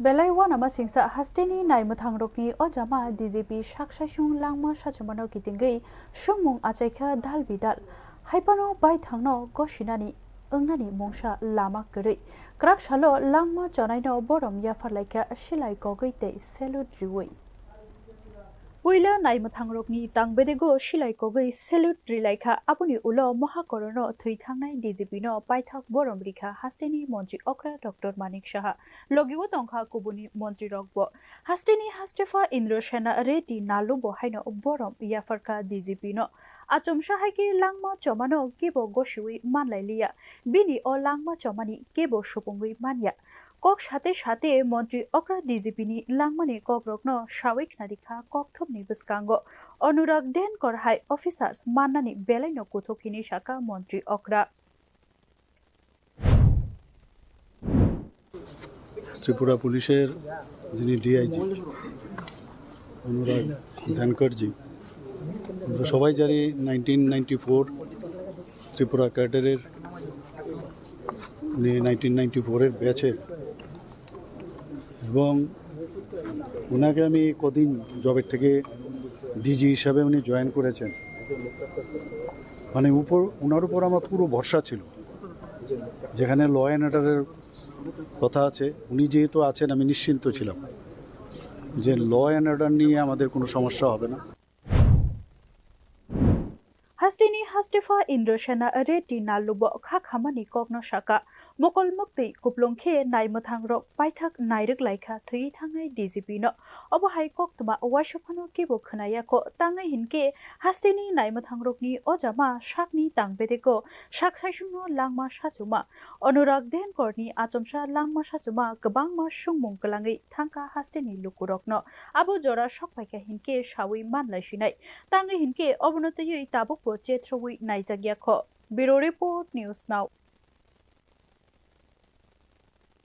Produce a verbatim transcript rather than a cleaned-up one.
Belai uanama singsa hasteni naimwthangrokni o jama D G P sak saisung langma sachumano kitingwi swngmung achaikha dal bidal. Haipano baithangno gosinani wngnani mungsa lama kwrwi. Kwrak salo langma chonaino borom yapharlaikha silai kogwi tei salute riwi. Puila naimwthangrokni tang bedego silai kogwi salute rilaikha, aboni ulo Mohakorono thwi thangnai D G P no paithak borom rikha hasteni montri okra Doctor Manik Saha. Logi o tongkha kubuni montrirokbo. Hasteni Hastepha Indrasena Reddy Nallu bo haino borom yapharkha D G P no. Achomsa hai khe langma chomano kebo gosiwi manlailiya. Bini o langma chomani kebo supungwi manya. Kok sate sate montri okra D G P ni langmani kokrokno sawi khnarikha kokthumni bwskango. Anurag Denkor hai officers mannani belaino kuthuk hini saka montri okra. Tripura পুলিশের যিনি ডিআইজি অনুরাগ ধ্যানকরজি, আমরা সবাই জানি nineteen ninety four Tripura ক্যাডারের, উনি nineteen ninety ফোরের ব্যাচের, এবং ওনাকে আমি কদিন জবের থেকে ডিজি হিসাবে উনি জয়েন করেছেন, মানে উপর ওনার উপর আমার পুরো ভরসা ছিল। যেখানে ল অ্যান্ড অর্ডারের কথা আছে, উনি যেহেতু আছেন, আমি নিশ্চিন্ত ছিলাম যে ল অ্যান্ড অর্ডার নিয়ে আমাদের কোনো সমস্যা হবে না। Hasteni Hastepha Indrasena Reddy Nallu bo kha khamani kokno saka, mokol muktwi kuplung khe naimwthangrok paithak nairwk laikha thwi thangnai D G P no. Obo hai koktwma uaisa phano kebo khwnaya kho, tangwi hinkhe hasteni naimwthangrokni o jama sakni tang bedego sak saisungno langma sachuma. Anurag Denkorni achomsa langma sachuma kwbangma sungmung kwlangwi thangkha hasteni lukurokno. Abo jora sok paikha hinkhe sawi manlaisinai. Tangwi hinkhe obono twiwi tabukbo chetrowi naijakya kho. Bureau Report, News Now.